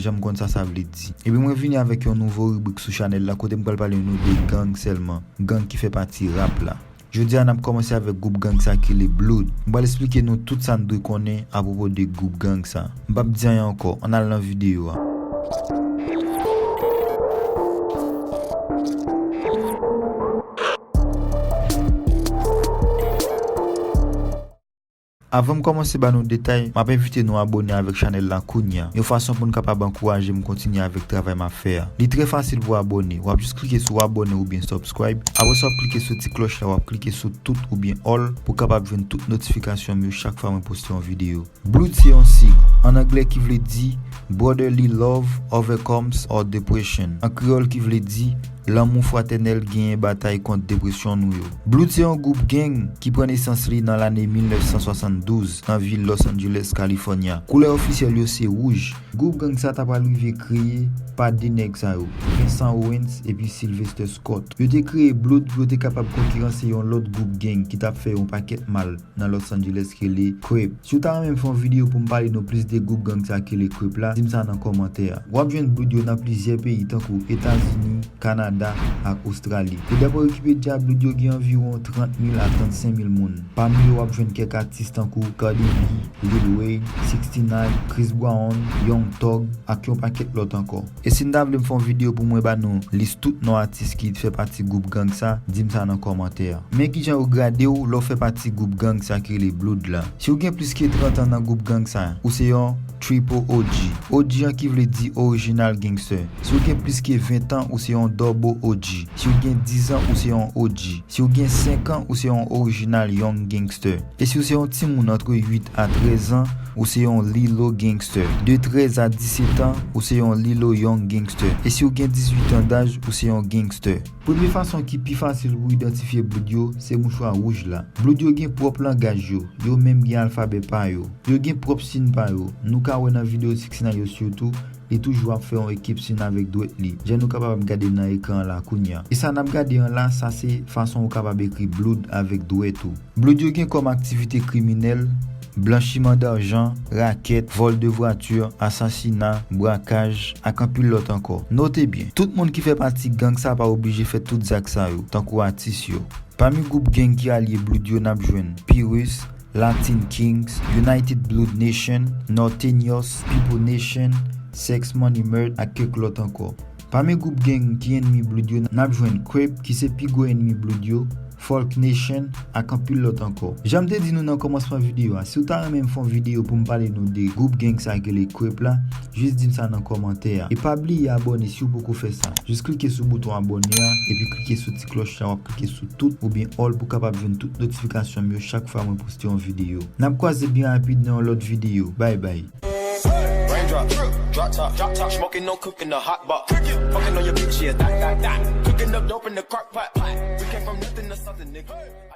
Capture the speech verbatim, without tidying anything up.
Jan m konn sa sa vle di. Epi mwen vini avèk yon nouvo ribrik sou chanèl la kote m pral pale nou de gang sèlman, gang ki fè pati rap la. Jodi a n ap kòmanse avèk gwoup gang sa ki rele Blood. M pral esplike nou tout sa n dwe konnen apwopo de gwoup gang sa. M p ap di anyen ankò, ann al nan videyo a. Avan m kòmanse ba nou detay, m ap envite nou abòne avèk chanèl la kounye a, yon fason pou n kapab ankouraje m kontinye avèk travay m ap fè a. Li trè fasil pou abòne, w ap jis klike sou abòne oubyen subscribe, apre sa w ap klike sou ti klòch la, w ap klike sou tout oubyen all pou w kapab jwenn tout notifikasyon m yo chak fwa mwen poste yon videyo. Blood se yon sig, ann anglè ki vle di Brotherly love overcomes all depression. An kreyòl ki vle di, lanmou fratènèl genyen batay kont depresyon nou yo. Blood se yon gwoup gang ki pran nesans li nan lane mil nèf san swasanndouz nan vil Los Angeles, California. Koulè ofisyèl yo se wouj. Gwoup gang sa ta pral rive kreye pa de nèg sa yo, Vincent Owens epi Sylvester Scott. Yo te kreye Blood pou yo te kapab konkiranse yon lòt gwoup gang ki t ap fè yon pakèt mal nan Los Angeles ki rele Crip. Si w ta renmen m fè yon videyo pou m pale nou plis de gwoup gang sa ki rele Crip la, di m sa nan kòmantè a. W ap jwenn Blood yo nan plizyè peyi tankou Etazini, Kanada ak Ostrali. E dapre Wikipedia, Blood yo gen anviwon trant mil a trannsenk mil moun. Pami yo w ap jwenn kèk atis tankou Cardi B, Lil Wayne, sixty nine, Chris Brown, Young Thug ak yon pakèt lòt ankò. E si n ta vle m fè yon videyo pou mwen ba nou lis tout non atis ki fè pati gwoup gang sa, di m sa nan kòmantè a. Men kijan yo grade w lè w fè pati gwoup gang sa ki rele Blood la. Si w gen plis ke trant an nan gwoup gang sa, ou se yon triple O G. O G an ki vle di original gangster. Si w gen plis ke ven an, ou se yon double O G. Si w gen diz an, ou se yon O G. Si w gen senk an, ou se yon original young gangster. E si w se yon timoun antre uit a trèz an, ou se yon lilo gangster. De trèz a disèt an, ou se yon lilo young gangster. E si w gen dizuit an daj, ou se yon gangster. Premye fason ki pi fasil pou idantifye Blood yo, se mouchwa wouj la. Blood yo gen pwòp langaj yo, yo menm gen alfabè pa yo. Yo gen pwòp siy pa yo. Nou ka wè nan videyo sixty nine yo sitou, li toujou ap fè yon ekip siy avèk dwèt li, jan nou kapab ap gade nan ekran an la kounye a. E sa n ap gade an la, sa se fason ou kapab ekri Blood avèk dwèt ou. Blood yo gen kòm aktivite kriminèl, blanchiman dajan, rakèt, vòl de vwati, asasina, brakaj, ak anpil lòt ankò. Note byen, tout moun ki fè pati gang sa pa oblije fè tout zak sa yo, tankou atis yo. Pami gwoup gang ki alye Blood yo n ap jwenn Pirus, Latin Kings, United Blood Nation, Norteños, People Nation, Sex Money Murder ak kèk lòt ankò. Pami gwoup gang ki ènmi Blood yo n ap jwenn Crip ki se pi gwo ènmi Blood yo, Folk Nation ak anpil lòt ankò. Jan m te di nou nan kòmansman videyo a, si w ta renmen m fè yon videyo pou m pale nou de gwoup gang sa ki rele Crip la, jis di m sa nan kòmantè a. E pa bliye abòne si w poko fè sa. Jis klike sou bouton abòne a, epi klike sou ti klòch la, w ap klike sou tout oubyen all pou w kapab jwenn tout notifikasyon m yo chak fwa mwen poste yon videyo. N ap kwaze byen rapid nan yon lòt videyo. Bye bye. Raindrop, drop top, drop top, smoking, no cooking, the hot pot. Fucking on your bitch, yeah, that, that, that. Cooking up dope in the crock pot. We came from nothing to something, nigga.